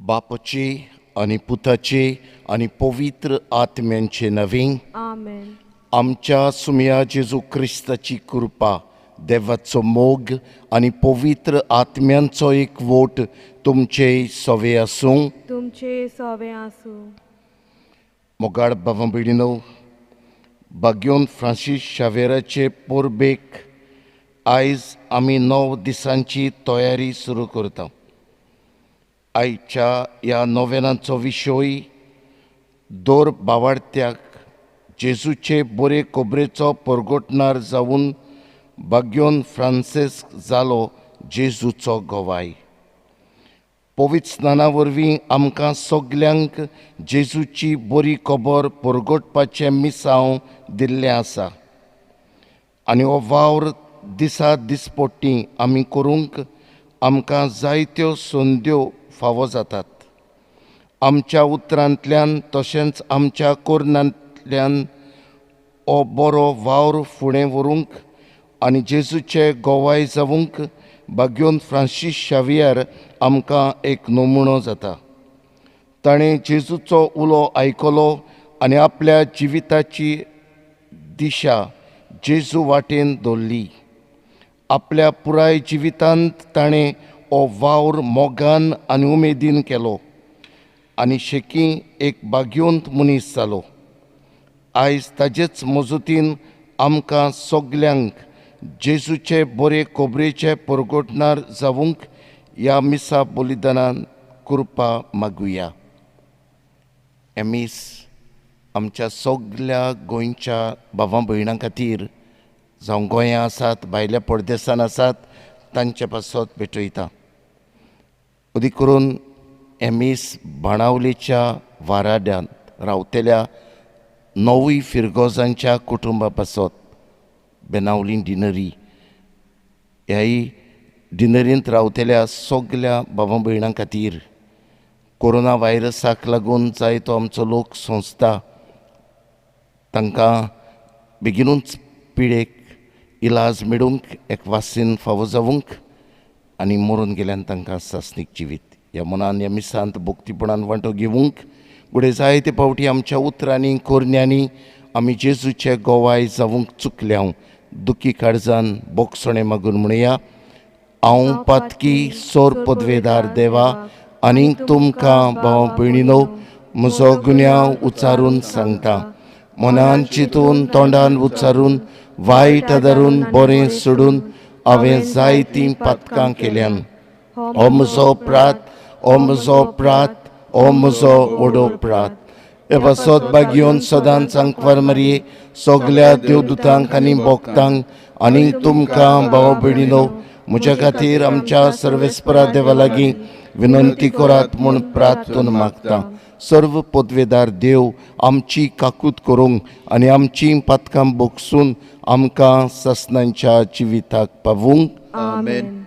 बापाची आनी पुताची आनी पवित्र आत्म्यांचे नवीन आमेन. आमच्या सुमया जेजू क्रिस्ताची कृपा, देवाचो मोग आनी पवित्र आत्म्यांचो एक वोट तुमचे सवे आसूं. तुमचे सोवे आसूं. मोगाळ बाबा भयणीनो, बाग्योन फ्रांसीस शावेराचे परबेक आयज आमी 9 दिसांची तयारी सुरू करता. आयच्या ह्या नोवेनाचो विशय दर बावाडत्याक जेजूचे बरे खबरेचो परगटणार जावन बाग्योन फ्रांसीस्क जालो जेजूचो गवाय. पवित्र स्नाना वरवीं आमकां सगल्यांक जेजूची बरी खबर परगटपाचें मिसांव दिल्लें आसा आनी हो वावर दिसा दिसपट्टी आमी करूंक आमकां जायत्यो संद्यो फावो जातात. आमच्या उतरांतल्यान तशेंच आमच्या कोरनांतल्यान हो बरो वावर फुडें व्हरूंक आनी जेजूचे गवाय जावंक बाग्योन फ्रांसीस शावियार आमकां एक नमुनो जाता. ताणें जेजूचो उलो आयकलो आनी आपल्या जिविताची दिशा जेजू वाटेन दवरली. आपल्या पुराय जिवितांत ताणें हो वावर मोगान आनी उमेदीन केलो आनी शेकी एक बाग्योंत मनीस जालो. आयज ताजेच मजतीन आमकां सगल्यांक जेजूचे बरे खबरेचे परगटणार जावंक ह्या मिसा बलिदानान कृपा मागुया. हें मीस आमच्या सगल्या गोंयच्या भावां भयणां खातीर, जावं गोंयां आसात, भायल्या परदेसान आसात, तांचे पासत भेटयता. अदीक करून हें मीस बाणावलेच्या वाराड्यांत रावतल्या 9 फिरगोजांच्या कुटुंबा पासत, बेनावली डिनरी ह्याय डिनरींत रावतल्या सगल्या भावां भयणां खातीर. कोरोना व्हायरसाक लागून जायतो आमचो लोक संस्था तांकां बेगिनूच पिडेक इलाज मेळूंक एक वासीन फावो जावंक आनी मरून गेल्यान तांकां सासणीक जिवीत ह्या मनान ह्या मिसांत भक्तीपणान वांटो घेवंक घडये जायते फावटी आमच्या उतरांनी कोरण्यांनी आमी जेजूचे गोवाय जावंक चुकल्या. दुखी काळजान बोगसणें मागून म्हणया, हांव पातकी सोर पदवेदार देवा आनी तुमकां भाव भयणीनो म्हजो गुन्यांव उच्चारून सांगता. मनान चिंतून तोंडान उच्चारून वायट आदारून बरें सोडून हांवें जायतीं पातकां केल्यान. हो म्हजो अपराध, हो म्हजो अपराध, हो म्हजो व्हडो अपराध. हे पासत बागयोन सदांच आंकवार मारये सगल्या देवदूतांक आनी भक्तांक आनी तुमकां भाव भयणीनो म्हज्या खातीर आमच्या सर्वेस्परा देवा लागीं विनंती करात म्हूण प्रार्थना मागता. सर्व पदवेदार देव आमची काकूत करूंक आनी आमची पातकां बोगसून आमकां ससनांच्या जिविताक पावूंक. आमेन.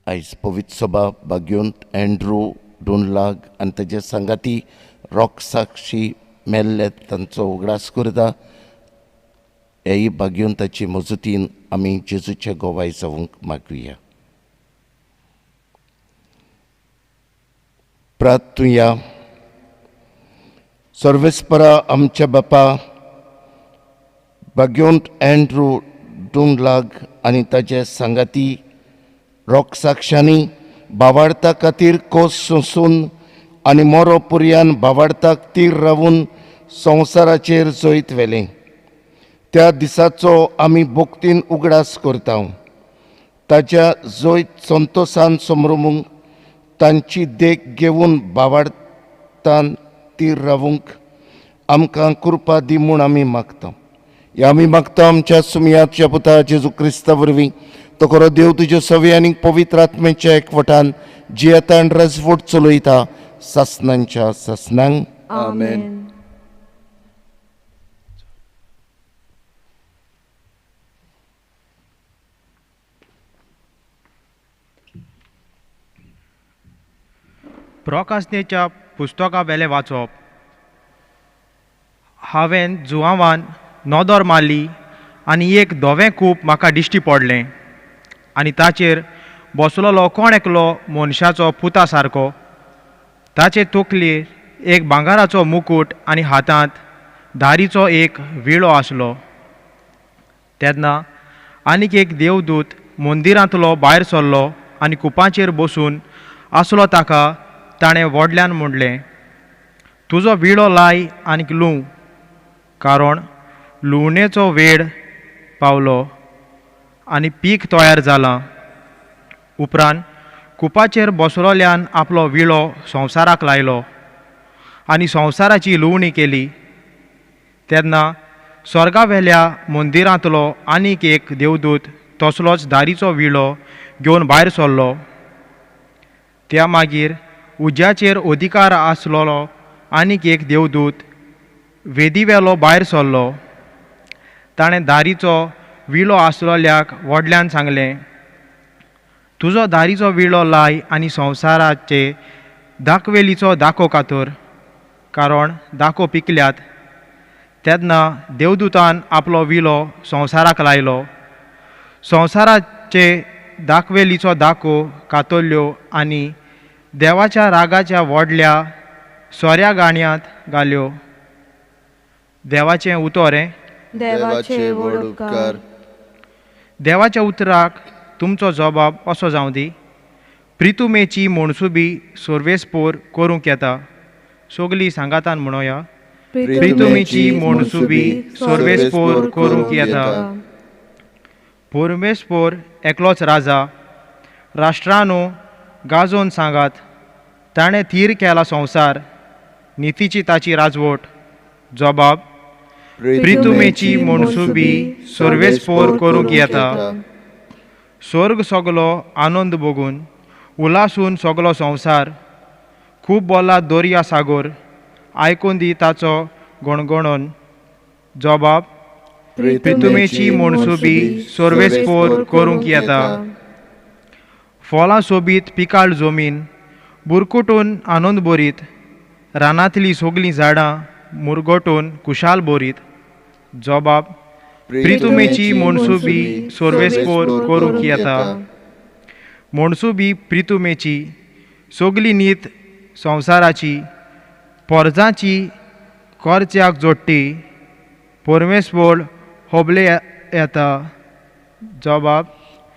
आयज पवित्र सभा बाग्योंत एंड्रू डोनलाग आनी ताजे सांगाती रॉकसाक्षी मेल्ले तांचो उगडास करता. हेय बाग्योंताची मजतीन आमी जेजूचे गोवाय जावंक मागुया. प्रार्थुया. सर्वेस्परा आमच्या बापा बाग्योंत एंड्रू डोनलाग आनी ताजे सांगाती रॉकसाक्षांनी बावाडता खातीर कोस सोंसून आनी मोरो पुरयान बावाडताक तीर रावून संवसाराचेर जैत व्हेलें. त्या दिसाचो आमी भक्तीन उगडास करता. ताज्या जैत संतोसान समरमूंक तांची देख घेवन बावाडतान तीर रावूंक आमकां कृपा दी म्हूण आमी मागता. ह्या आमी मागता आमच्या सुमयाच्या पुता जेजू क्रिस्ता वरवीं, तो खरो देव तुज्या सवे आनी पवित्र आत्म्याच्या एकवटान जियेता आनी रजवट चलयता सासनांच्या सासनांक. आमेन. प्रकाशनेच्या पुस्तका वेलें वाचप. हांवें जुवावान नदर मारली आनी एक धवें कूप म्हाका दिश्टी पडलें आनी ताचेर बसलेलो कोण एकलो मनशाचो पुता सारको. ताचे तकलेर एक भांगराचो मुकूट आनी हातांत दारीचो एक विळो आसलो. तेन्ना आनीक एक देवदूत मंदिरांतलो भायर सरलो आनी कुपाचेर बसून आसलो. ताका ताणें व्हडल्यान म्हणलें, तुजो विळो लाय आनीक लुंव, कारण लुवणेचो वेळ पावलो आनी पीक तयार जालां. उपरांत कुपाचेर बसलोल्यान आपलो विळो संवसाराक लायलो आनी संवसाराची लुवणी केली. तेन्ना स्वर्गावेल्या मंदिरांतलो आनीक एक देवदूत तसलोच दारीचो विळो घेवन भायर सरलो. त्या मागीर उज्याचेर अधिकार आसलेलो आनीक एक देवदूत वेदीवेलो भायर सरलो. ताणें दारीचो विळो आसलेल्याक व्हडल्यान सांगलें, तुजो दारीचो विळो लाय आनी संवसाराचे दाखवेलीचो दाखो कातर, कारण दाखो पिकल्यात. तेन्ना देवदूतान आपलो विलो संवसाराक लायलो. संवसाराचे दाखवेलीचो दाखो कातरल्यो आनी देवाच्या रागाच्या व्हडल्या सोऱ्या गाण्यांत घाल्यो. देवाचें उतर हें. देवाचे व्हड उपकार. देवाच्या उतराक तुमचो जबाब असो जावं दी. प्रितुमेची म्हणसुबी सर्वेस्पोर करूंक येता. सगलीं सांगातान म्हणोया. प्रितुमेची म्हणसुबी सर्वेस्पोर करूंक येता. परमेस्पोर एकलोच राजा. राष्ट्रांनो गाजोवन सांगात, ताणें थीर केला संवसार, नितीची ताची राजवट. जबाब प्रितुमेची म्हणसुबी सर्वेस्पोर करूंक येता. स्वर्ग सगलो आनंद भोगून उलासून सगलो संवसार, खूब बोला दर्या सागोर, आयकून दी ताचो गणगणोन. जबाब प्रितुमेची म्हणसुबी सर्वेस्पोर करूंक येता. फळां सोबीत पिकाळ जमीन बुरकुटून आनंद भरीत, रानांतलीं सगलीं झाडां मुरगटून खुशाल भरीत. जबाब प्रितुमेची म्हणसुबी सर्वेस्पोर करूंक येता. म्हणसुबी प्रितुमेची सगली नीत संवसाराची, पोरजांची कोर्च्याक जोडटी, परमेस्पोर होबले येता. जबाब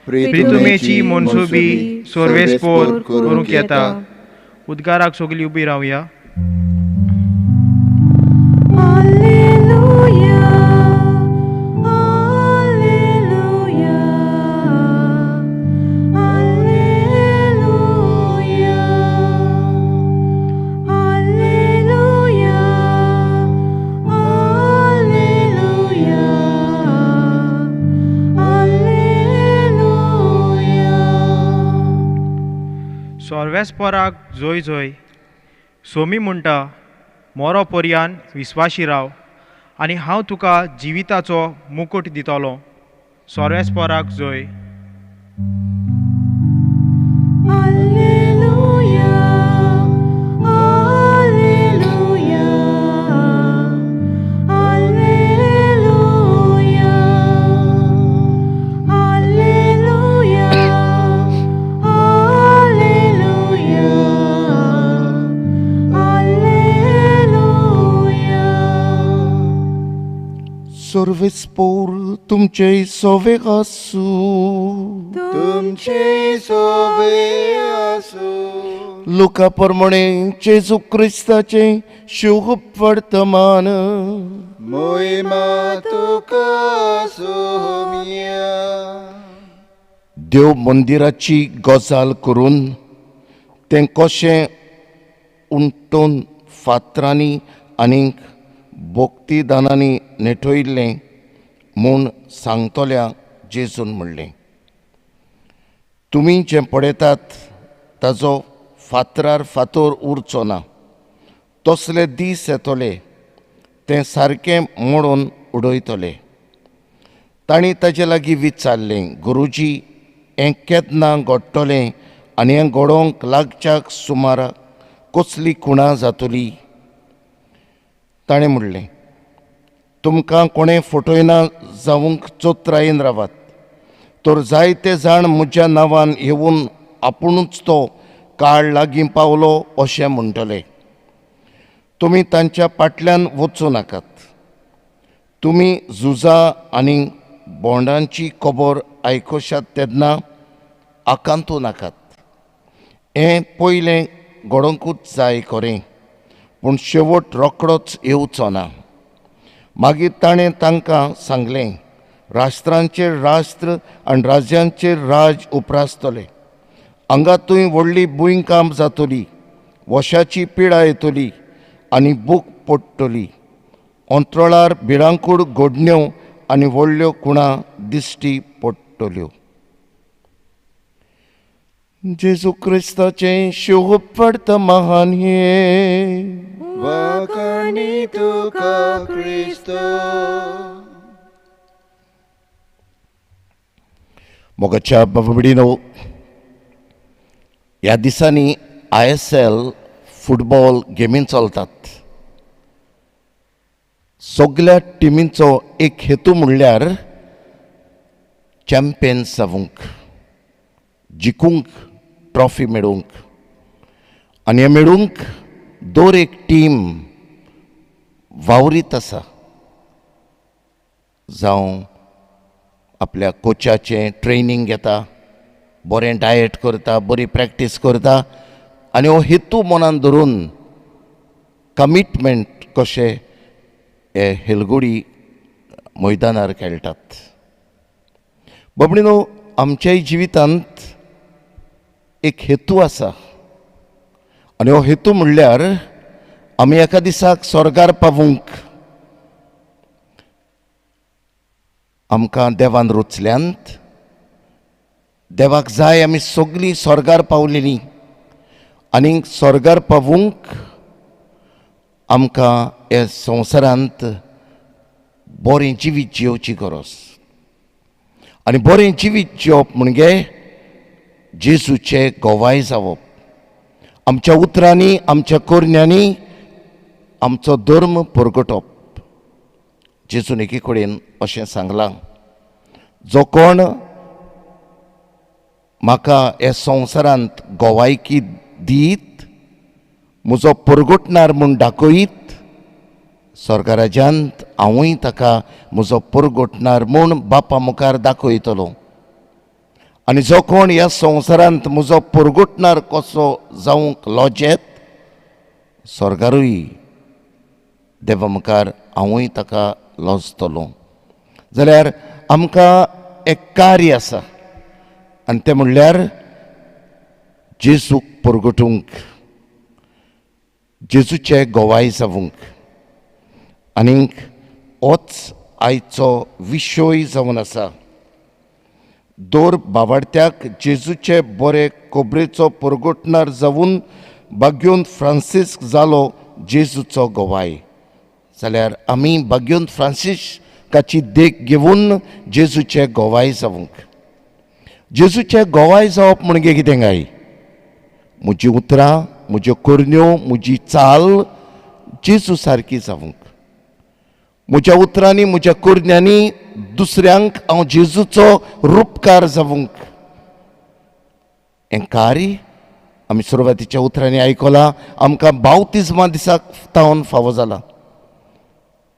प्रितुमेची मनसुबी सर्वेस्पोर करूंक येता. उद्गाराक सगली उबी रावया. सर्वेस्पोराक जोय जोय. सोमी म्हणटा, मोरो पर्यान विस्वाशी राव आनी हांव तुका जिविताचो मुकूट दितलो. सर्वेस्पोराक जोय. सर्वेस्पोर तुमचे सोवे आसूं. तुमचे सोवे आसूं. लुका प्रमाणे जेजू क्रिस्ताचे शुभ वर्तमान. मोहिमा तुका सोम्या. देव मंदिराची गजाल करून तें कशें उंटून फातरांनी आनीक भक्तीदानांनी नेठयल्लें म्हूण सांगतल्या जेजून म्हणलें, तुमी जें पळयतात ताजो फातरार फातर उरचो ना. तसले दीस येतले तें सारकें मोडून उडयतले. तांणी ताजे लागीं विचारलें, गुरुजी, हें केन्ना घडटलें आनी हें घडोवंक लागच्याक सुमाराक कसली खुणां जातली? ताणें म्हणलें, तुमकां कोणें फटयना जावंक चोत्रायेन रावात, तर जायते जाण म्हज्या नांवान येवन आपुणूच तो काळ लागीं पावलो अशें म्हणटले. तुमी तांच्या फाटल्यान वचूं नाकात. तुमी झुजां आनी बोंडांची खबर आयकशात तेन्ना आकांतू नाकात. हें पयलें घडोवंकूच जाय खरें, पूण शेवट रोखडोच येवचो ना. मागीर ताणें तांकां सांगलें, राष्ट्रांचेर राष्ट्र आनी राज्यांचेर राज उप्रासतले. हांगातूय व्हडली भुंयकांप जातली, वशाची पिडा येतली आनी भूक पडटली. अंतराळार भिरांकूळ घडण्यो आनी व्हडल्यो खुणां दिश्टी पडटल्यो. जेजू क्रिस्ताचें शोभ वर्तमान हें. वाखाणी तुका क्रिस्त. मोगाच्या बाबा, ह्या दिसांनी ISL football गेमी चलतात. सगल्या टिमींचो एक हेतू म्हणल्यार चॅम्पियन जावंक, जिखूंक, ट्रॉफी मेळोवंक. आनी हें मेळोवंक दर एक टीम वावरीत आसा. जावं आपल्या कोचाचें ट्रेनींग घेता, बरें डायट करता, बरी प्रॅक्टीस करता आनी हो हेतू मनान धरून कमिटमेंट कशें हे हेलगुडी मैदानार खेळटात. बाबडीनो, आमच्याय जिवितांत एक हेतू आसा आनी हो हेतू म्हणल्यार आमी एका दिसाक स्वर्गार पावूंक आमकां देवान रुचल्यांत. देवाक जाय आमी सगळीं स्वर्गार पावलेलीं आनी स्वर्गार पावूंक आमकां ह्या संवसारांत बरें जिवीत जियोवची गरज. आनी बरें जिवीत जियोवप म्हणजे जेजूचे गोवाय जावप. आमच्या उतरांनी, आमच्या करण्यांनी आमचो धर्म परगटप. जेजून एकी कडेन अशें सांगलां, जो कोण म्हाका ह्या संवसारांत गोवायकी दीत, म्हजो परगटणार म्हूण दाखयत, स्वर्गराज्यांत हांवूय ताका म्हजो परगटणार म्हूण बापा मुखार दाखयतलो. आनी जो कोण ह्या संवसारांत म्हजो परगटणार कसो जावंक लजेत, स्वर्गारूय देवा मुखार हांवूय ताका लजतलो. जाल्यार आमकां एक कार्य आसा आनी तें म्हणल्यार जेजूक परगटूंक, जेजूचे गोवाय जावूंक. आनीक होच आयचो विशय जावन आसा. दर बावाडत्याक जेजूचे बरे खबरेचो परगटणार जावन बाग्योन फ्रांसिस्क जालो जेजूचो गोवाय. जाल्यार आमी बाग्योन फ्रांसिस्काची देख घेवन जेजूचे गोवाय जावंक. जेजूचे गोवाय जावप म्हणजे कितें काय? म्हजी उतरां, म्हज्यो करण्यो, म्हजी चाल जेजू सारकी जावंक. म्हज्या उतरांनी, म्हज्या करण्यांनी दुसऱ्यांक हांव जेजूचो रुपकार जावंक. हें कार्य आमी सुरवातीच्या उतरांनी आयकलां, आमकां बावतिज्मा दिसाक तावन फावो जालां.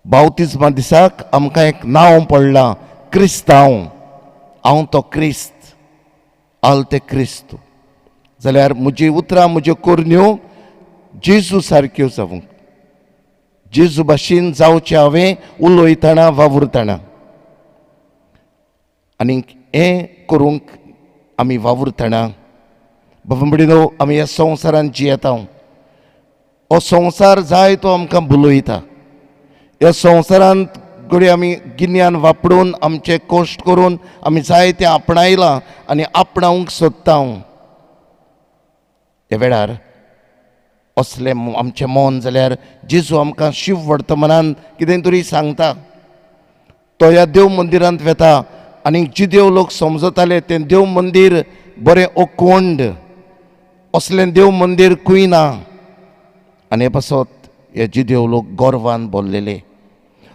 बावतिज्मा दिसाक आमकां एक नांव पडलां, क्रिस्तांव. हांव तो क्रिस्त, आल ते क्रिस्तू. जाल्यार म्हजी उतरां, म्हज्यो करण्यो जेजू सारक्यो जावंक, जेजू भाशेन जावचें हांवें उलयतना, वावुरतना. आनीक हें करूंक आमी वावुरतना बाबा भयणीनो, आमी ह्या संवसारांत जियेता. हो संवसार जाय तो आमकां भुलयता. ह्या संवसारांत घडये आमी गिन्यान वापरून, आमचे कश्ट करून आमी जाय तें आपणायलां आनी आपणावंक सोदता. ह्या वेळार असलें आमचें मन जाल्यार जेजू आमकां शिव वर्तमानान कितें तरी सांगता. तो ह्या देव मंदिरांत वेता आनी जी देव लोक समजताले तें देव मंदीर बरें ओकोंड, असलें देव मंदीर खंय ना. आनी हे पासत हे जिदेव लोक गर्वान भरलेले.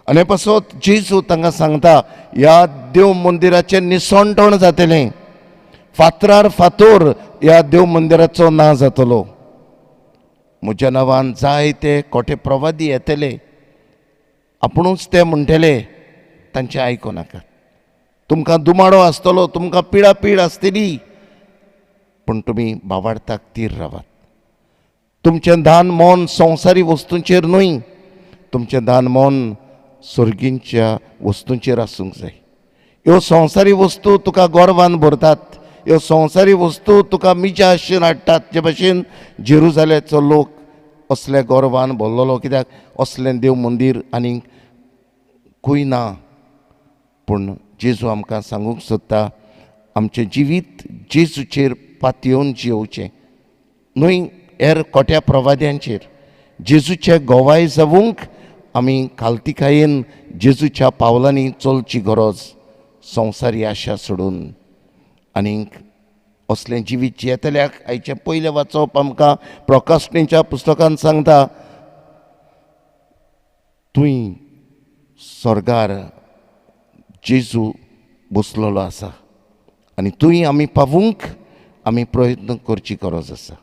आनी हे पासत जेजू तांकां सांगता, ह्या देव मंदिराचें निसणटण जातलें, फातरार फातोर ह्या देव मंदिराचो ना जातलो. म्हज्या नांवान जायते खोटे प्रवादी येतले, आपुणूच ते म्हणटले, तांचें आयकूं नाकात. तुमकां दुमाडो आसतलो, तुमकां पिडा पीड आसतली, पूण तुमी भावार्थाक तीर रावात. तुमचें दान मन संवसारी वस्तूंचेर न्हय, तुमचें दान मन सर्गींच्या वस्तूंचेर आसूंक जाय. ह्यो संवसारी वस्तू तुका गर्वान भरतात, ह्यो संवसारी वस्तू तुका मिजा आशेन हाडटात. जे भशेन जेरुजाल्याचो लोक असल्या गर्वान भरलेलो, कित्याक असलें देव मंदीर आनीक खंय ना. पूण जेजू आमकां सांगूंक सोदता, आमचें जिवीत जेजूचेर पातयेवन जियोवचें न्हय हेर खोट्या प्रवाद्यांचेर. जेजूचे गोवाय जावूंक आमी खालतिकायेन जेजूच्या पावलांनी चलची गरज, संवसारी आशा सोडून. आनीक असलें जिवीत जियेतल्याक आयचें पयलें वाचप आमकां प्रकाशणीच्या पुस्तकान सांगता, तुंय स्वर्गार जेजू बसलेलो आसा आनी तुंय आमी पावूंक आमी प्रयत्न करची गरज आसा.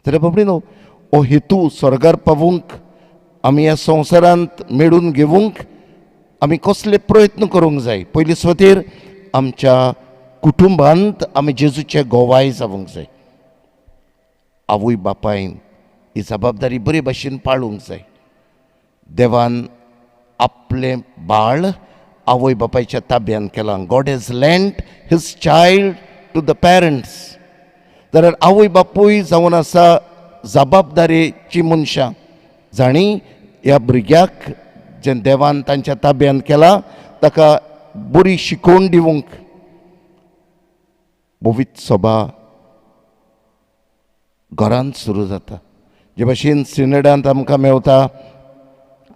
तर बाबडीनो, हो हेतू स्वर्गार पावूंक आमी ह्या संवसारांत मेळून घेवंक आमी कसले प्रयत्न करूंक जाय? पयली सुवातेर आमच्या कुटुंबांत आमी जेजूचे गोवाय जावंक जाय. आवय बापायन ही जबाबदारी बरे भाशेन पाळूंक जाय. देवान आपलें बाळ आवय बापायच्या ताब्यान केलां. God has lent his child to the parents. जाल्यार आवय बापूय जावन आसा जबाबदारेची मनशां, जांणी ह्या भुरग्याक जें देवान तांच्या ताब्यान केलां ताका बरी शिकोवण दिवंक. पवित्र सभा घरांत सुरू जाता. जे भाशेन सिनेडांत आमकां मेवता,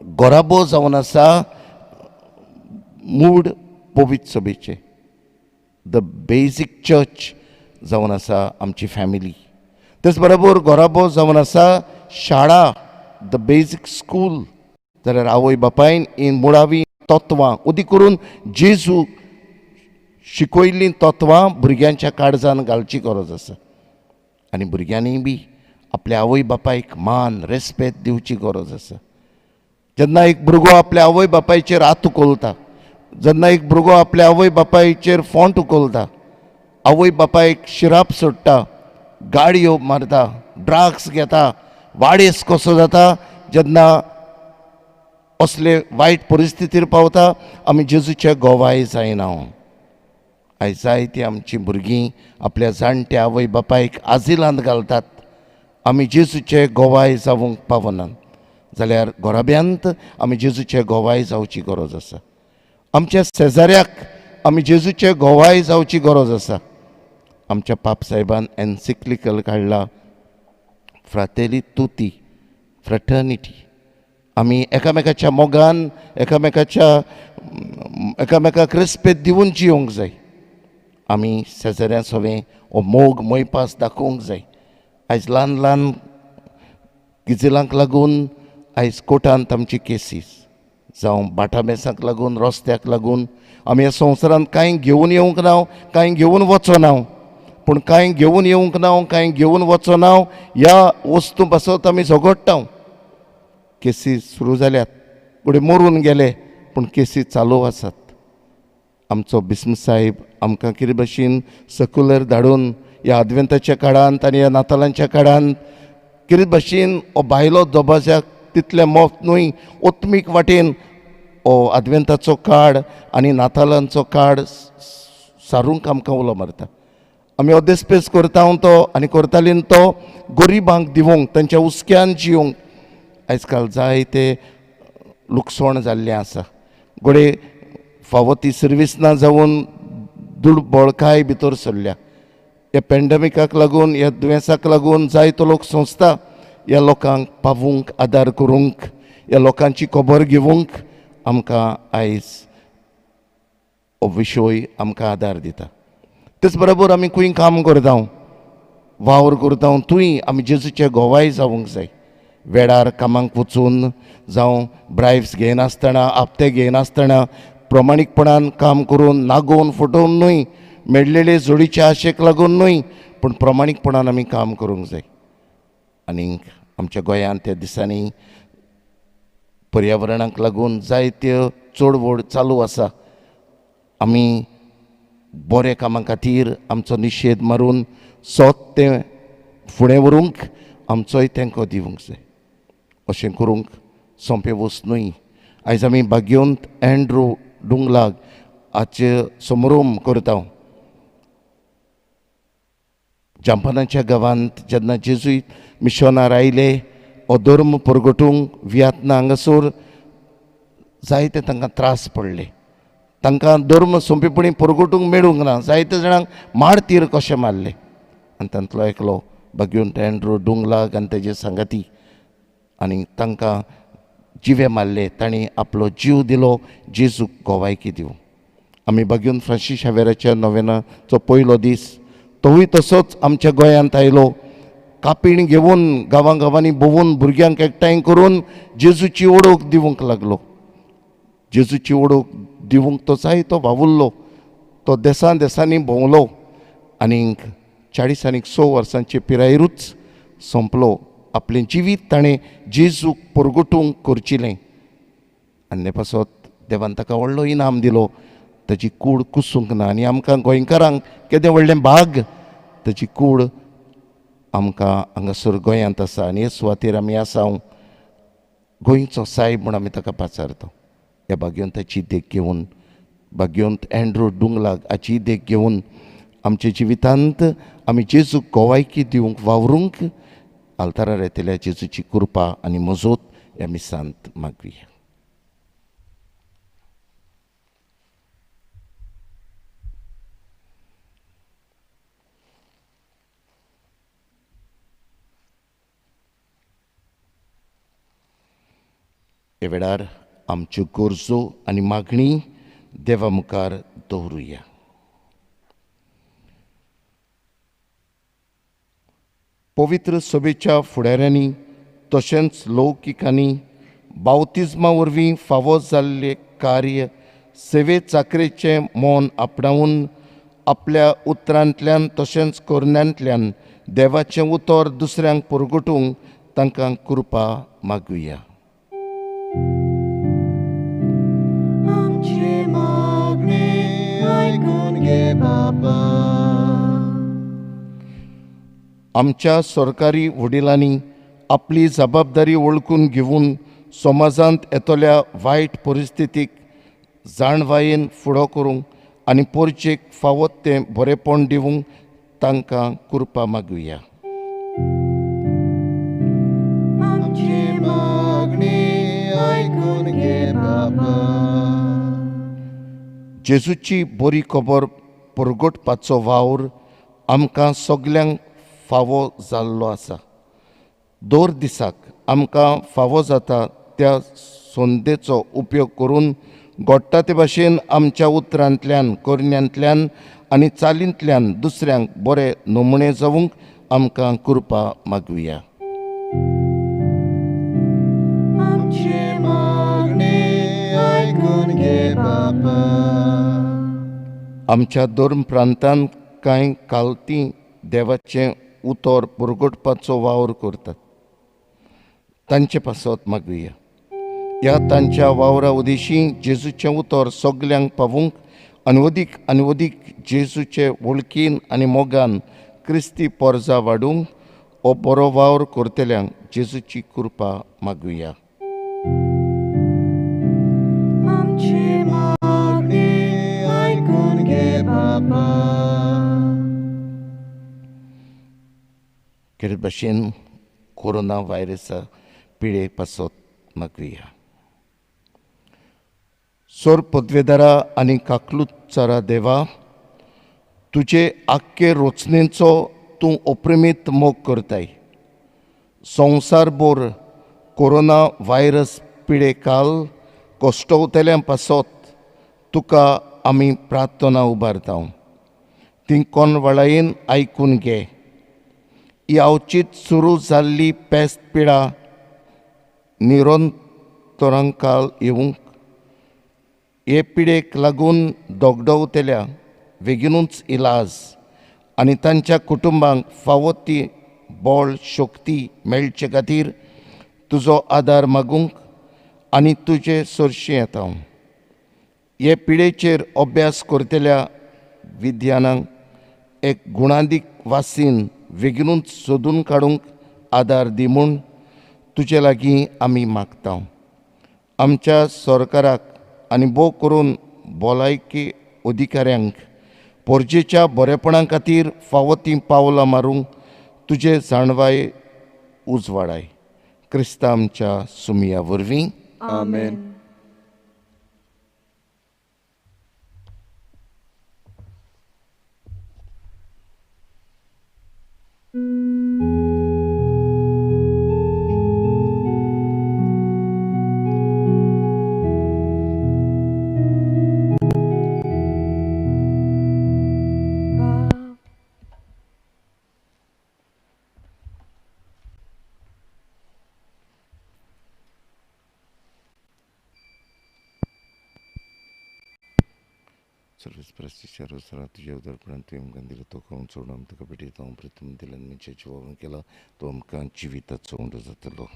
घराबो जावन आसा मूड पवित्र सभेचें. The basic church जावन आसा आमची फॅमिली. तेच बरोबर घराबो जावन आसा शाळा, the basic school. जाल्यार आवय बापायन ही मुळावी तत्वां उदी करून जेजू शिकयल्लीं तत्वां भुरग्यांच्या काळजान घालची गरज आसा. आनी भुरग्यांनी बी आपल्या आवय बापायक मान रेस्पेद दिवची गरज आसा. जेन्ना एक भुरगो आपल्या आवय बापायचेर हात उखलता, जेन्ना एक भुरगो आपल्या आवय बापायचेर फोंट उखलता, आवय बापायक शिराप सोडटा, गाडयो मारता, ड्रग्स घेता, वाडेस कसो जाता, जेन्ना असले वायट परिस्थितीर पावता, आमी जेजूचे गोवाय जायना. आयज जायतीं आमचीं भुरगीं आपल्या जाणट्या आवय बापायक आजिलांत घालतात. आमी जेजूचे गोवाय जावंक पावनात जाल्यार घराब्यांत आमी जेजूचे गोवाय जावची गरज आसा. आमच्या शेजाऱ्याक आमी जेजूचे गोवाय जावची गरज आसा. आमच्या पाप साहेबान एन्सिक्लिकल काडला, फ्रातेली तुती, फ्रेटर्निटी. आमी एकामेकाच्या मोगान एकामेकाक रेस्पेद दिवन जियोंक जाय. आमी शेजाऱ्यां सवें हो मोग मोयपास दाखोवंक जाय. आयज ल्हान ल्हान किजिलांक लागून आयज कोर्टांत आमची केसीस, जावं बाटाबेसाक लागून, रस्त्याक लागून. आमी ह्या संवसारांत कांय घेवन येवंक ना, कांय घेवन वचना. पूण कांय घेवन येवंक ना, कांय घेवन वचना ह्या वस्तू पासत आमी झगडटा. केसी सुरू जाल्यात, फुडें मरून गेले पूण केसी चालू आसात. आमचो बिस्म साहेब आमकां कितें भशेन सकुलर धाडून ह्या आदवेंताच्या काळांत आनी ह्या नातालांच्या काळांत कितें भशेन हो भायलो दबाज्याक तितलें मोफ न्हय, ओत्मीक वाटेन हो आदवेंताचो काळ आनी नातालांचो काळ सारूंक आमकां उलो मारता. आमी अदेस्पेस करता तो आनी करतालीं तो गरिबांक दिवंक, तांच्या हुस्क्यान जिवंक. आयज काल जायते लुकसाण जाल्लें आसा. घडये फावो ती सर्वीस ना जावन दुर्बळकाय भितर सरल्या. ह्या पॅन्डेमिकाक लागून, ह्या दुयेंसाक लागून जायतो लोक संस्था ह्या लोकांक पावूंक, आदार करूंक, ह्या लोकांची खबर घेवंक आमकां आयज हो विशय आमकां आदार दिता. तेच बरोबर आमी खंय काम करता, वावर करता, थंय आमी जेजूचे गोवाय जावंक जाय. वेळार कामाक वचून जावं ब्रायब्स घेयनासतना, आपते घेयनासतना प्रमाणीकपणान काम करून, नागोवन फटोवन न्हय, मेळलेले जोडीच्या आशेक लागून न्हय, पूण प्रमाणीकपणान आमी काम करूंक जाय. आनीक आमच्या गोंयांत त्या दिसांनी पर्यावरणाक लागून जायत्यो चडवड चालू आसा. आमी बऱ्या कामां खातीर आमचो निशेध मारून सोत तें फुडें व्हरूंक आमचोय तेंको दिवंक जाय. अशें करूंक सोंपें वस्त न्हय. आयज आमी भाग्यवंत एंड्रू डुंगलाग हाचे समरोम करता. जापानाच्या गांवांत जेन्ना जेजुईत मिशनार आयले हो धर्म परगटूंक वियतना हांगासर जायते तांकां त्रास पडले. तांकां धर्म सोंपेपणी परगटूंक मेळूंक ना. जायते जाणांक मारतीर कशें मारले. आनी तांतलो एकलो भाग्यवंत एंड्रू डुंगलाग आनी तेजे सांगाती, आनी तांकां जिवे मारले. तांणी आपलो जीव दिलो जेजूक गोवायकी दिवंक. आमी भाग्यवंत फ्रांसीस शावेराच्या नोवेनाचो पयलो दीस तोवूय तसोच आमच्या गोंयांत आयलो. कापीण घेवन गांवां गांवांनी भोंवून भुरग्यांक एकठांय करून जेजूची ओळख दिवंक लागलो. जेजूची ओळख दिवंक तो जायतो वावुरलो. तो देसान देसांनी भोंवलो आनीक 40 आनीक 6 वर्सांचे पिरायेरूच सोंपलो. आपलें जिवीत ताणें जेजूक परगटूंक करचिलें. आनी पासत देवान ताका व्हडलो इनाम दिलो. ताची कूड कुसूंक ना. आनी आमकां गोंयकारांक केदें व्हडलें भाग, ताची कूड आमकां हांगासर गोंयांत आसा. आनी हे सुवातेर आमी आसा. गोंयचो सायब म्हूण आमी ताका पाचारता. ह्या भाग्यवंताची देख घेवन, भाग्यवंत एंड्रू डुंगलाग हाची देख घेवन आमच्या जिवितांत आमी जेजूक गोवायकी दिवंक वावरूंक आल्तारार येतल्या जेजूची कृपा आनी मजत ह्या मिसांत मागुया. ह्या वेळार आमच्यो गरजो आनी मागणी देवा मुखार दवरुया. पवित्र सभेच्या फुडाऱ्यांनी तशेंच लौकिकांनी बावतिज्मा वरवीं फावो जाल्लें कार्य सेवे चाकरेचें मौन आपणावन आपल्या उतरांतल्यान तशेंच करण्यांतल्यान देवाचें उतर दुसऱ्यांक परगटूंक तांकां कृपा मागुया. आमची मागणी आयकून घे बाबा. आमच्या सरकारी वडिलांनी आपली जबाबदारी वळखून घेवन समाजांत येतल्या वायट परिस्थितीक जाणवायेन फुडो करूंक आनी पोरचेक फावो तें बरेपण दिवंक तांकां कृपा मागुया. आमची मागणी आयकून घे बाबा. जेजूची बरी खबर परगटपाचो वावर आमकां सगल्यांक फावो जाल्लो आसा. दर दिसाक आमकां फावो जाता त्या संदेचो उपयोग करून घडटा ते भाशेन आमच्या उतरांतल्यान, करण्यांतल्यान आनी चालींतल्यान दुसऱ्यांक बरे नमुने जावंक आमकां कृपा मागुया. आमची मागणी आयकून घे बाबा. आमच्या धर्म प्रांतांत कांय कालती देवाचें उतर परगटपाचो वावर करतात. तांचे पासत मागुया. ह्या तांच्या वावरा उदेशी जेजूचें उतर सगल्यांक पावूंक आनी अदीक आनी अदीक जेजूचे वळखीन आनी मोगान क्रिस्ती पोरजा वाडूंक हो बरो वावर करतल्यांक जेजूची कृपा मागुया. आमची मागणी आयकून घे बाबा. खेरीत भाशेन कोरोना व्हायरसा पिडे पासत मागुया. सोर पदवेदारा आनी काकलुचारा देवा, तुजे आख्खे रचनेचो तूं अप्रिमीत मोग करताय. संवसारभर कोरोना व्हायरस पिडे काल कश्टवतल्यां पासत तुका आमी प्रार्थना उबारता. ती कोनवळायेन आयकून घे. ही अवचीत सुरू जाल्ली पेस्त पिडा निरंतरांकाल येवंक हे पिडेक लागून दोगदवतल्या बेगिनूच इलाज आनी तांच्या कुटुंबांक फावो ती बळ शक्ती मेळचे खातीर तुजो आदार मागूंक आनी तुजे सरशी येता. हे पिडेचेर अभ्यास करतल्या विज्ञानांक एक गुणादीक वासीन बेगिनूच सोदून काडूंक आदार दी म्हूण तुजे लागीं आमी मागता. आमच्या सरकाराक आनी भोव करून भलायकी अधिकाऱ्यांक पोरजेच्या बरेपणा खातीर फावो तीं पावलां मारूंक तुजे जाणवाय उजवाडाय. क्रिस्ता आमच्या सुमया वरवीं. आमेन. सर्वेस्पराच्या रोजरा तुज्या उदरपणान तुवें आमकां दिलो तो खावन सोडून आमी तुका भेटयता. प्रथम दिल्यान मनशाचें जिवावण केला तो आमकां जिविताचो उंडो जातलो.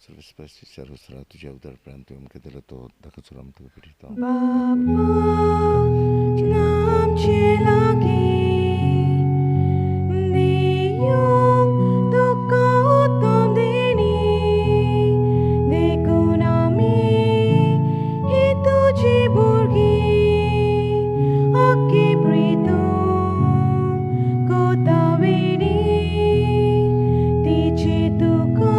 सर्वेस्पराच्या रोजरा तुज्या उदरपणान तुवें आमकां दिलो तो दाखोवचो आमी तुका भेटयता. बापा आमचे लागीं दिवंक तुका उत्तम देणी, देखून आमी ही तुजी भुरगीं आख्खी प्रितूम कोतावेणी तिची तुका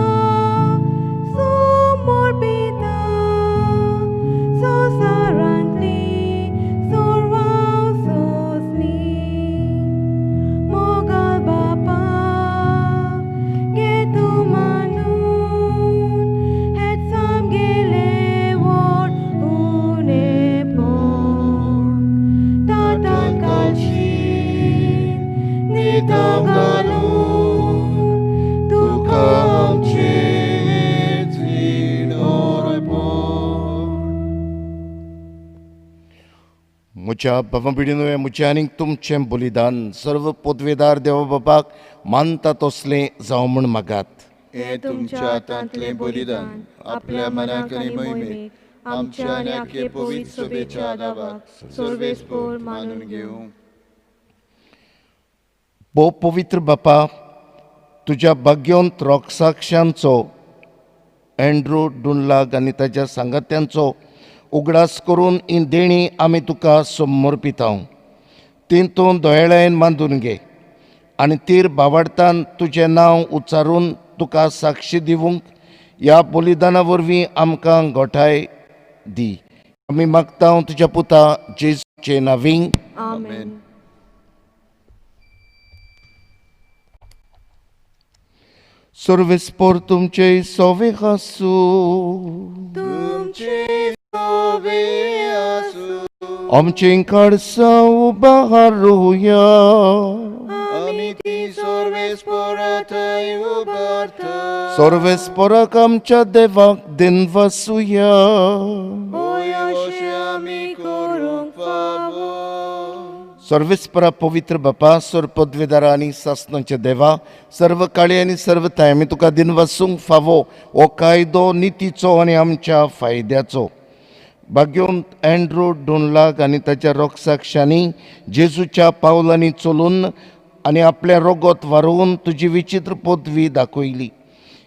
म्हज्या बाबा भिडीन म्हजें आनीक तुमचें बलिदान सर्व पदवेदार देवा बापाक मानता तसलें जावं म्हूण मागात. हें तुमच्या हातांतलें बलिदान आपल्या मनाक आनी मोहिमेक आमच्या आनी आख्खे पवित्र सभेच्या आदाबाक सर्वेस्पोर मानून घेवं. भोव पवित्र बापा, तुज्या भाग्योंत रोगसाक्षांचो एंड्रू डुनलाग आनी ताज्या सांगात्यांचो उगडास करून ही देणी आमी तुका समर्पिता. तितून दोळ्यान बांदून घे आनी तीर बावडतान तुजें नांव उच्चारून तुका साक्षी दिवंक ह्या बलिदाना वरवीं आमकां गोठाय दी. आमी मागता तुज्या पुता जेजूचे नांवीं. आमेन. सर्वेस्पोर तुमचे सोवे आसूं. तुमचे सोवे आसूं. आमचें काळसां उबारुया. आमी ती सर्वेस्पोरा थंय उबारता. सर्वेस्पोराक आमच्या देवाक दिनवासुया. होय अशें आमी करूंक फावो. सर्वेस्परा पवित्र बापा, सर्व पदवेदारा आनी सासणाच्या देवा, सर्व काळी आनी सर्व थांय आमी तुका दिनवासूंक फावो हो कायदो नितीचो आनी आमच्या फायद्याचो. भाग्यवंत अँड्रू डोनलाग आनी ताच्या रोगसाक्षांनी जेजूच्या पावलांनी चलून आनी आपलें रोगोत वारोवन तुजी विचित्र पदवी दाखयली.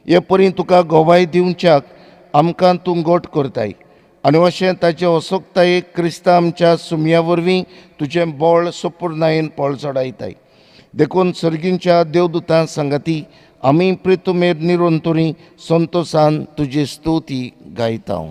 हे परी तुका गवाय दिवच्याक आमकां तूं गोट करताय आनी अशें ताचे असोक्तायेक क्रिस्ता आमच्या सुमया वरवीं तुजें बळ सुपूर्णायेन पळचडायताय. देखून सर्गींच्या देवदूतां सांगाती आमी प्रितुमेर निरंतरी संतोसान तुजी स्तुती गायता.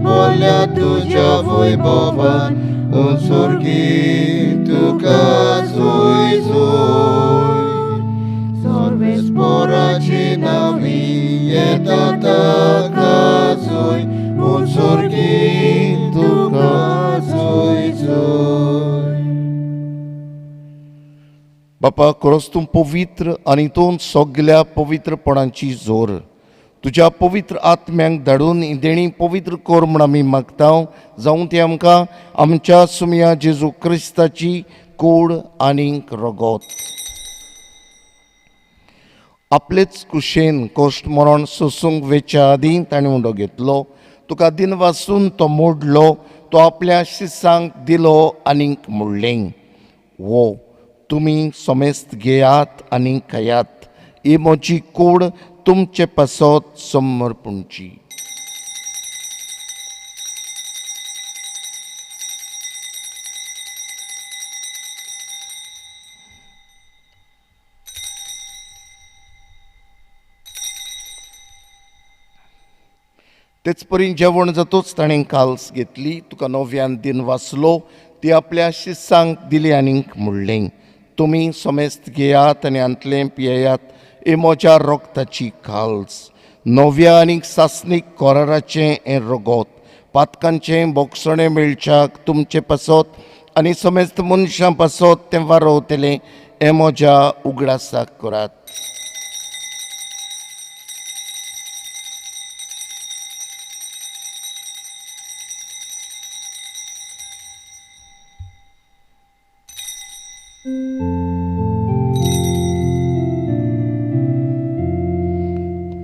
बोल्या तुझ्या वैभवान उंसुर्गी तुका जुय जुय सर्वेस्पोराची नावी येता ताका जुय उंसुर्गी तुका जुय जुय. बापा खरोच तूं पवित्र आनी तूं सगल्या पवित्रपणाची जोर तुज्या पवित्र आत्म्यांक धाडून देणी पवित्र कर म्हूण आमी मागता. जावं ती आमकां आमच्या सुमया जेजू क्रिस्ताची कूड आनीक रगत. आपलेच कुशेन कश्ट मरण सोसूंक वेच्या आदीं ताणें उंडो घेतलो, तुका दिन वासून तो मोडलो, तो आपल्या शिसांक दिलो आनीक म्हणलें, वो तुमी समेस्त घेयात आनी खायात, ही म्हजी कूड तुमचे पासत समर्पणची. तेच परी जेवण जातूच ताणें काल्स घेतली, तुका नव्यान दिन वाचलो, ती आपल्या शिसांक दिली आनीक म्हणलें, तुमी समेस्त घेयात आनी हांतलें पियेयात, ही म्हज्या रोगताची काल्स, नव्या आनीक सासणीक कराराचें हें रगत, पातकांचें बोगसणें मेळच्याक तुमचे पासत आनी समेस्त मनशां पासत तें वारोवतलें, हें म्हज्या उगडासाक करात.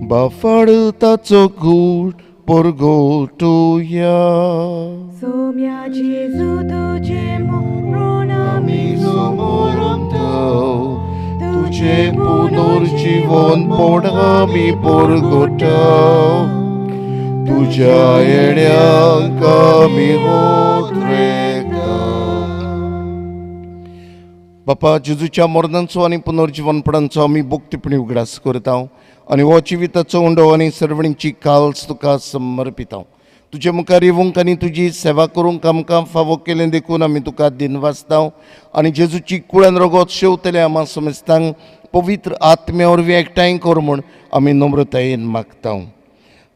बाफाड ताचो गूट परगोटुया. सोम्या जेजू तुजें मरण आमी सुमरमताव, तुजें पुनर्जीवनपण आमी परगोटाव, तुज्या येण्याक आमी उतरेता. बापा जेजूच्या मरणाचो आनी पुनर्जीवनपणाचो आमी भक्तीपणी उगडास करता आनी हो जिविताचो उंडो आनी सर्वणीची काल्स तुका समर्पिता. तुजे मुखार येवंक आनी तुजी सेवा करूंक आमकां फावो केलें देखून आमी तुका दिनवासता आनी जेजूची कुळान रगत शेवतले आमा समेस्तांक पवित्र आत्म्या वरवीं एकठांय कर म्हूण आमी नम्रतायेन मागता.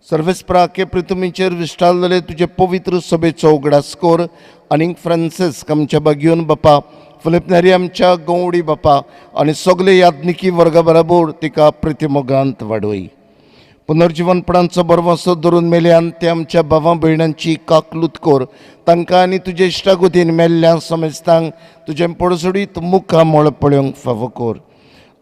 सर्वेस्परा के पृथ्वीचेर विस्टारलेले तुजे पवित्र सभेचो उगडास कर आनी फ्रांसिस्क आमच्या बागयोन बापा, फिलिपनारी आमच्या गवडी बापा आनी सगळे याज्ञिकी वर्गा बराबर तिका प्रतिमोगांत वाडय. पुनर्जीवनपणांचो बरवासो धरून मेल्यान ते आमच्या भावां भयणांची काकलूत कर, तांकां आनी तुजे इश्टागतीन मेल्ल्या समेस्तांक तुजें पडसोडीत मुखामळ पळोवंक फावो कर.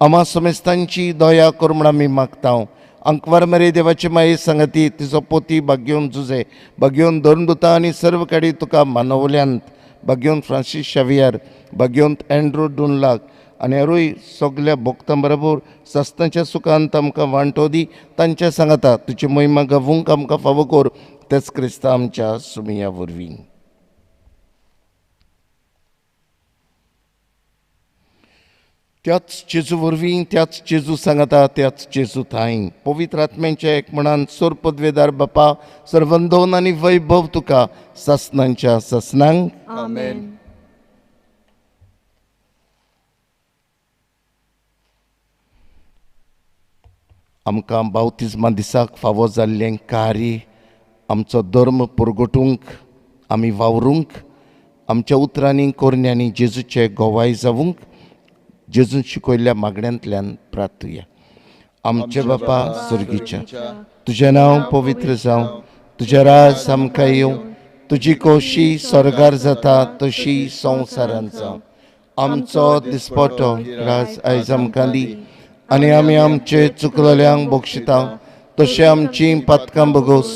आमा समेस्तांची दया कर म्हूण आमी मागता. अंकवार मरे देवाचे माये सांगाती तिचो पोती भाग्योवन जुजे, भाग्योवन धर्मदुता आनी सर्व काडी तुका मानवल्यांत, भाग्योवन फ्रांसीस शावियार, भाग्योवन अँड्रू डुनलाग आनी हेरूय सगल्या भोक्तां बरोबर सस्तांच्या सुखांत आमकां वांटो दी, तांच्या सांगाता तुजी महिमा गावूंक आमकां फावो कर, तेच क्रिस्ता आमच्या सुमया वरवीं. त्याच जेजू वरवीं, त्याच जेजू सांगाता, त्याच जेजू थांय पवित्र आत्म्यांच्या एक म्हणान सोर पदवेदार बापा सर्वंदोन आनी वैभव तुका सासनांच्या सासनांक. आमेन. आमकां बावतिज्मा दिसाक फावो जाल्लें कार्य आमचो धर्म पुरगोटूंक आमी वावरूंक, आमच्या उतरांनी करण्यांनी जेजूचे गोवाय जावूंक जेजून शिकयल्ल्या मागण्यांतल्यान प्रार्थुया. आमचे बापा स्वर्गीच्या, तुजें नांव पवित्र जावं, तुजें राज आमकां येवं, तुजी खोशी स्वर्गार जाता तशी संवसारांत जावं. आमचो दिसपटो राज आयज आमकां दी आनी आमी आमचे चुकलेल्यांक बक्षिता तशें आमची पातकां बगोस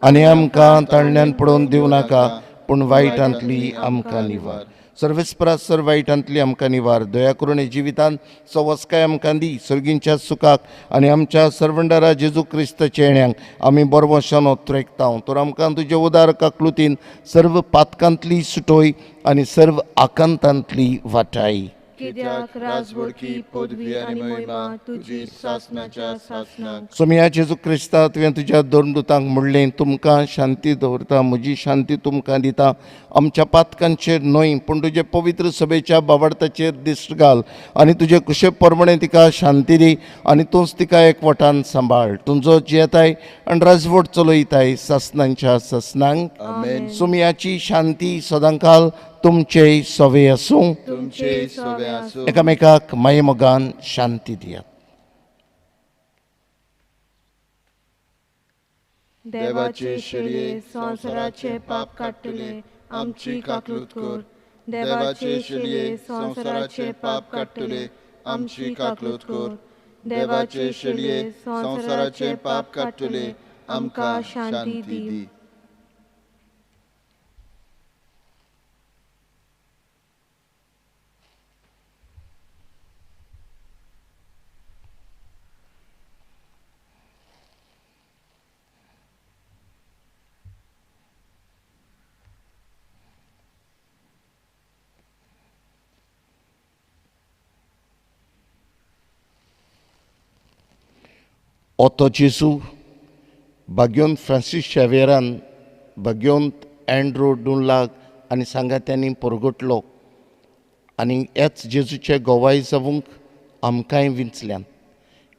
आनी आमकां ताळण्यान पडोवन दिवं नाका, पूण वायटांतली आमकां निवार. सर्वेस्परा सर वायटांतली आमकां निवार. दया करून जिवितांत सवस्काय आमकां दी, सर्गींच्या सुखाक आनी आमच्या सर्वंडारा जेजू क्रिस्ताच्या येण्याक आमी बरवशान ओत्रेकता. तर आमकां तुजे उदार काकलुतीन सर्व पातकांतली सुटोय आनी सर्व आकांतांतली वाटाय. कित्याक राजवडकी पदवी आनी महिमा तुजी सासनाच्या सासनाक. सोमिया जेजू क्रिस्ता, तुवें तुज्या दोन दुतांक म्हणलें, तुमकां शांती दवरता, म्हजी शांती तुमकां दिता. आमच्या पातकांचेर न्हय पूण तुजे पवित्र सभेच्या बावडताचेर दिश्ट घाल आनी तुजे कुशे प्रमाणे तिका शांती दी आनी तूंच तिका एकवटान सांबाळ. तुमचो जियेताय आनी राजवट चलयताय सासनांच्या सासनांक. आमेन. सोमियाची शांती सदांकाल तुमचे सवे आसूं. तुमचे सोबे आसूं. एकामेकाक मायेमोगान शांती दियात. देवाचे शेळये संवसाराचे पाप काडटले, आमची काकलूत कर. देवाचे शेळये संवसाराचे पाप काडटले, आमची काकलूत कर. देवाचे शेळये संवसाराचे पाप काडटले, आमकां शांती दी. ओतो जेजू भाग्योन फ्रांसीस शेवेरान भाग्योंत एंड्रू डुनलाग आनी सांगात्यांनी परगटलो आनी ह्याच जेजूचे गोवाय जावंक आमकांय विंचल्यान.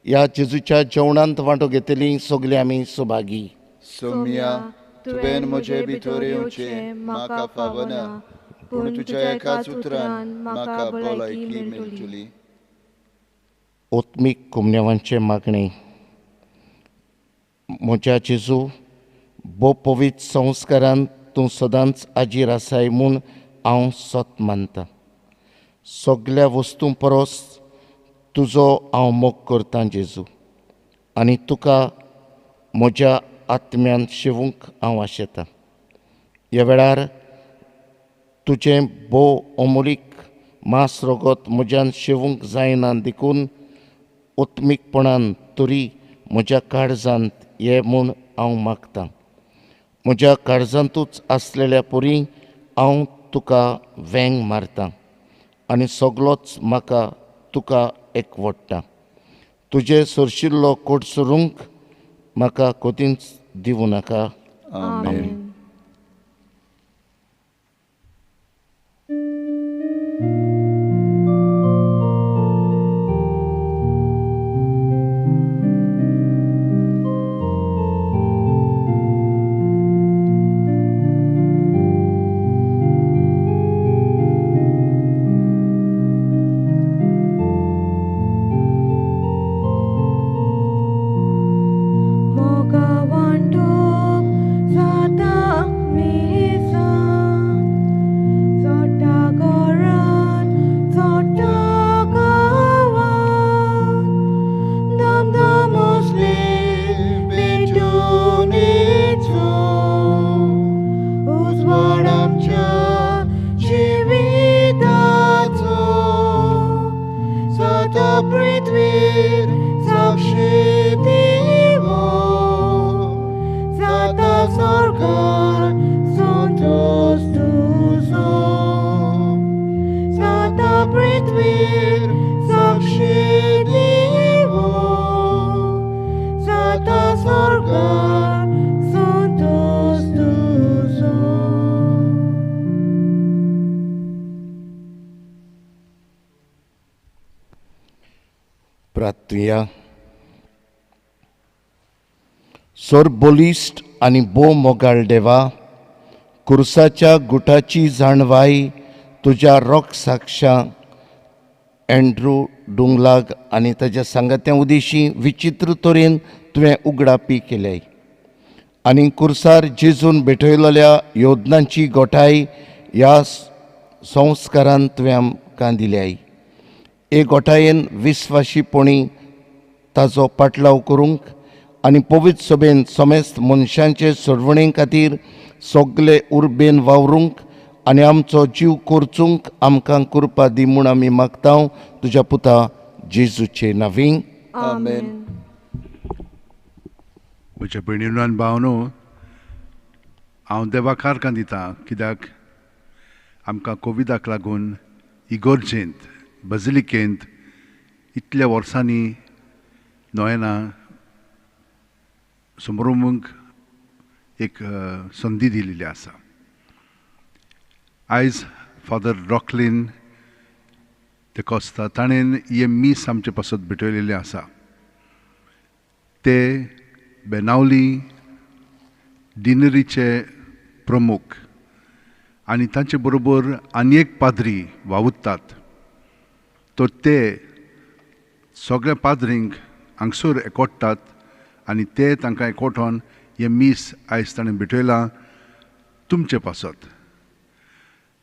ह्या जेजूच्या जेवणांत वांटो घेतली सगळीं आमी सुभागी. सोम्या, तुवें म्हजे भितर येवचें म्हाका फावना, पूण तुज्या एकाच उतरान म्हाका भलायकी मेळटली. ओत्मीक कुमन्यावांचें मागणें. म्हज्या जेजू, भोव पवित्र संस्कारान तूं सदांच आजीर आसाय म्हूण हांव सत मानतां. सगल्या वस्तूं परस तुजो हांव मोग करतां जेजू, आनी तुका म्हज्या आत्म्यान शिवूंक हांव आशेतां. ह्या वेळार तुजें भोव अमोलीक मांस रगत म्हज्यान शिवूंक जायना देखून उत्मीकपणान तरी म्हज्या काळजांत ये म्हूण हांव मागतां. म्हज्या काळजांतूच आसलेल्या परी हांव तुका वेंग मारतां आनी सगलोच म्हाका तुका एकवडटा. तुजें सरशिल्लो कोट सरूंक म्हाका कदींच दिवं नाका. आमेन. मोगा वांटोप जाता मिसां, चोडटा घरान चोडटा गांवान, दमदम असले पेटून येचो उजवाड आमच्या जिविताचो. जाता पृथ्वीर साक्षी दिवो, जाता स्वर्गार संतोष तुजो. जाता पृथ्वीर साक्षी दिवो, जाता स्वर्गार संतोष तुजो. प्रार्थुया. सोर बलिश्ट आनी भोव मोगाळ देवा, कुर्साच्या गुटाची जाणवाय तुज्या रोख साक्षां एंड्रू डुंगलाग आनी ताज्या सांगात्या उदेशी विचित्र तरेन तुवें उगडापी केल्याय आनी कुर्सार जेजून भेटयलेल्या योजनांची गोठाय ह्या संस्कारान तुवें आमकां दिल्याय. हे गोठायेन विस्वाशीपणी ताजो पाटलाव करूंक आनी पवित्र सभेन समेस्त मनशांचे सोडवणे खातीर सगले उर्बेन वावरूंक आनी आमचो जीव कोरचूंक आमकां कृपा दी म्हूण आमी मागता तुज्या पुता जेजूचे नांवी. आमेन. म्हज्या भयणीनो आनी भावनो, हांव देवाक आर्गां दिता कित्याक आमकां कोविडाक लागून इगोर्जेंत बजलिकेंत इतल्या वर्सांनी नोयना समरोमूंक एक संदी दिलेली आसा. आयज फादर रॉकलीन ते कोस्ता ताणें हें मीस आमचे पासत भेटयलेलें आसा. ते बेनावली डिनरीचे प्रमुख आनी तांचे बरोबर आनी एक पाद्री वावुरतात. तर ते सगळ्या पाद्रींक हांगसर एकवटात आनी ते तांकां एकवटोन हें मीस आयज ताणें भेटयलां तुमचे पासत,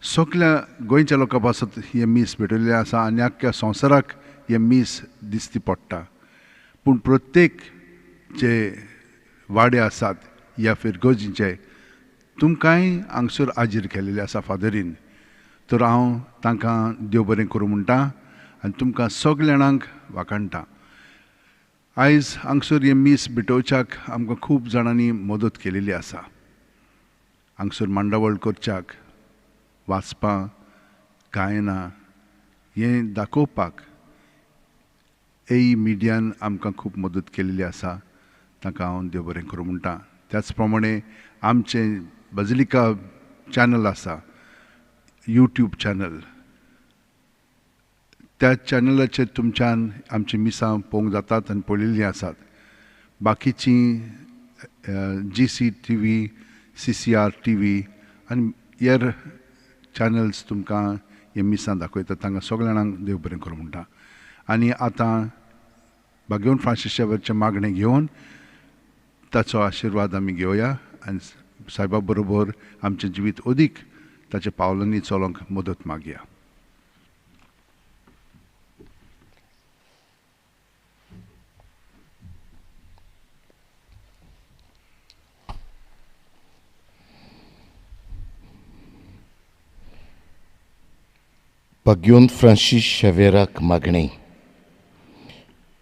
सगळ्या गोंयच्या लोकां पासत हें मीस भेटयलें आसा आनी आख्ख्या संवसाराक हें मीस दिसती पडटा. पूण प्रत्येक जे वाडे आसात या फिरगोजींचे तुमकांय हांगसर आजीर केलेले आसा फादरीन. तर हांव तांकां देव बरें करूं म्हणटा आनी तुमकां सगल्या जाणांक वाखाणटा. आयज हांगसर हें मीस भेटोवच्याक आमकां खूब जाणांनी मदत केलेली आसा. हांगसर मांडावळ करच्याक, वाचपां, गायनां हें दाखोवपाक ए मिडियान आमकां खूब मदत केलेली आसा. तांकां हांव देव बरें करूं म्हणटा. त्याच प्रमाणे आमचें बजलिका चॅनल आसा, यूट्यूब चॅनल, त्या चॅनलाचेर तुमच्यान आमचीं मिसां पळोवंक जातात आनी पळयल्लीं आसात. बाकीचीं G C T V, C C R T V आनी हेर चॅनल्स तुमकां हे मिसां दाखयतात. तांकां सगळ्या जाणांक देव बरें करूं म्हणटा. आनी आतां भाग्यवंत फ्रांसीस शावेरचें मागणें घेवन ताचो आशिर्वाद आमी घेवया आनी सायबा बरोबर आमचें जिवीत अदीक ताच्या पावलांनी चलोवंक मदत मागया. भाग्यवंत फ्रांसीस शावेराक मागणें.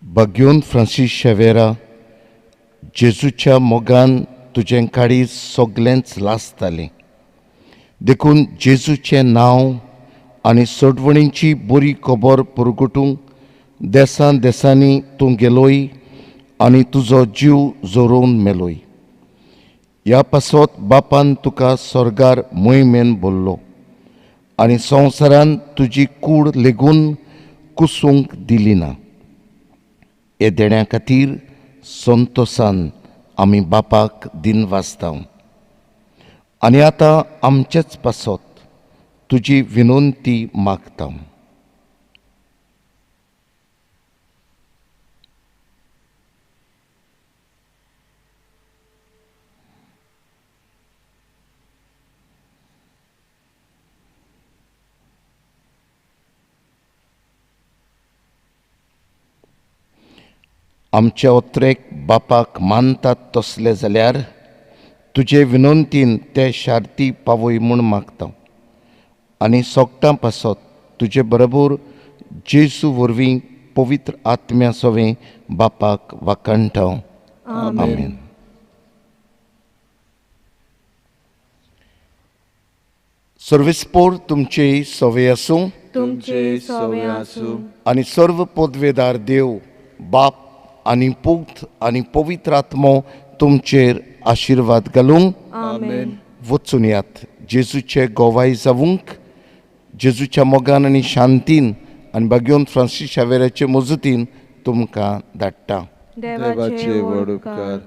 भाग्यवंत फ्रांसीस शावेरा, जेजूच्या मोगान तुजें काळीज सगलेंच लासतालें, देखून जेजूचें नांव आनी सोडवणीची बरी खबर पुरगुटूंक देसान देसांनी तूं गेलोय आनी तुजो जीव जोरोवन मेलोय. ह्या पासत बापान तुका स्वर्गार मोहिमेन बोल्लो आनी संवसारान तुजी कूड लेगून कुसूंक दिली ना. हे देण्या खातीर संतोसान आमी बापाक दिन वाचता आनी आतां आमचेच पासत तुजी विनंती मागता. आमच्या ओत्रेक बापाक मानतात तसले जाल्यार तुजे विनंतीन ते शार्ती पावय म्हूण मागता आनी सोगटां पासत तुजे बरोबर जेजू वरवीं पवित्र आत्म्या सवें बापाक वाखाणटा. आमेन. सर्वेस्पोर तुमचे सवे आसूं, तुमचे सवे आसूं आनी सर्व पदवेदार देव बाप आनी पूत आनी पवित्र आत्मो तुमचेर आशिर्वाद घालूंक. आमेन. वचून यात जेजूचे गोवाय जावूंक, जेजूच्या मोगान आनी शांतीन आनी भाग्यवंत फ्रांसीस शावेराचे मजतीन तुमकां धाडटा. देवाचे व्हड उपकार.